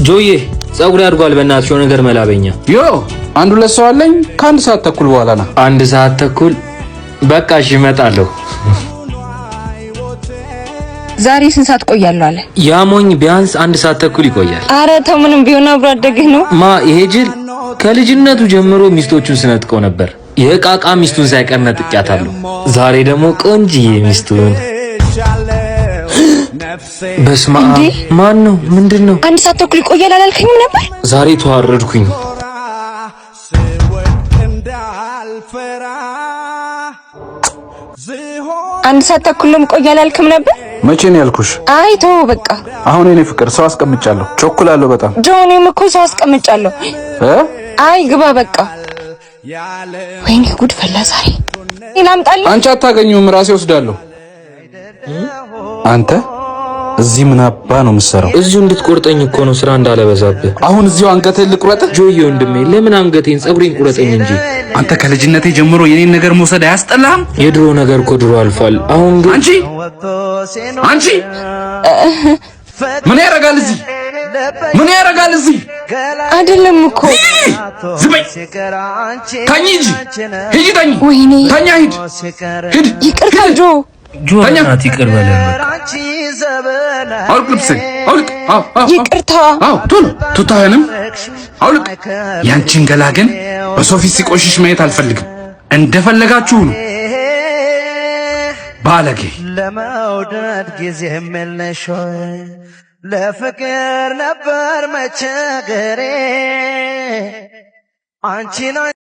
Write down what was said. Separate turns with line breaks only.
ጆዬ፣ ጸጉሬ አድጓል። በእናትሽ የሆነ ነገር መላበኛ።
Yo፣ አንድ ሁለት ሰው አለኝ። ከአንድ ሰዓት ተኩል በኋላ ና።
አንድ ሰዓት ተኩል፣ በቃ እሺ፣ እመጣለሁ።
ዛሬ ስንት ሰዓት ቆያለሁ አለ?
ያ ሞኝ ቢያንስ አንድ ሰዓት ተኩል ይቆያል።
አረ ተው፣ ምንም ቢሆን አብሮ አደግህ ነው።
ማ፣ ይሄ ጅል? ከልጅነቱ ጀምሮ ሚስቶቹን ስነጥቀው ነበር። የዕቃቃ ሚስቱን ሳይቀር ነጥቂያታለሁ። ዛሬ ደግሞ ቆንጅዬ ሚስቱን። በስመ አብ!
እንዴ?
ማን ነው? ምንድን ነው?
አንድ ሰዓት ተኩል ይቆያል አላልከኝም ነበር?
ዛሬ ተዋረድኩኝ።
ስወድቅ እንዳልፈራ ዝሆን
አንድ ሰዓት ተኩል ነው የምቆይ አላልክም ነበር?
መቼ ነው ያልኩሽ?
አይ ተው በቃ።
አሁን የኔ ፍቅር፣ ሰው አስቀምጫለሁ። ቸኩላለሁ በጣም።
ጆ፣ እኔም እኮ ሰው አስቀምጫለሁ።
እ?
አይ ግባ በቃ። ወይኔ ጉድ ፈላ ዛሬ። ላምጣልህ?
አንቺ አታገኚውም፣ ራሴ ወስዳለሁ። አንተ እዚህ ምን አባ ነው የምትሰራው?
እዚሁ እንድትቆርጠኝ እኮ ነው፣ ስራ እንዳለበዛብህ።
አሁን እዚሁ አንገትህን ልቁረጥህ?
ጆዬ ወንድሜ፣ ለምን አንገቴን? ጸጉሬን ቁረጠኝ እንጂ።
አንተ ከልጅነቴ ጀምሮ የኔን ነገር መውሰድ አያስጠላህም?
የድሮ ነገር እኮ ድሮ አልፏል። አሁን ግን
አንቺ፣ አንቺ፣ ምን ያደርጋል እዚህ? ምን ያደርጋል እዚህ?
አይደለም እኮ።
ዝም በይ። ተኝ እንጂ፣ ሂጂ ተኝ።
ወይኔ።
ተኛ፣ ሂድ ሂድ።
ይቅርታ ጆ።
ጆ፣ በእናትህ ይቅር በለን በቃ።
አውልቅ ልብስህን አውልቅ። አዎ አዎ።
ይቅርታ።
አዎ፣ ቶሎ ቱታህንም አውልቅ። ያንቺን ገላ ግን በሰው ፊት ሲቆሽሽ ማየት አልፈልግም። እንደፈለጋችሁ ነው። ባለጌ።
ለመውደድ ጊዜ የለሽ ወይ? ለፍቅር ነበር መቸገሬ አንቺን።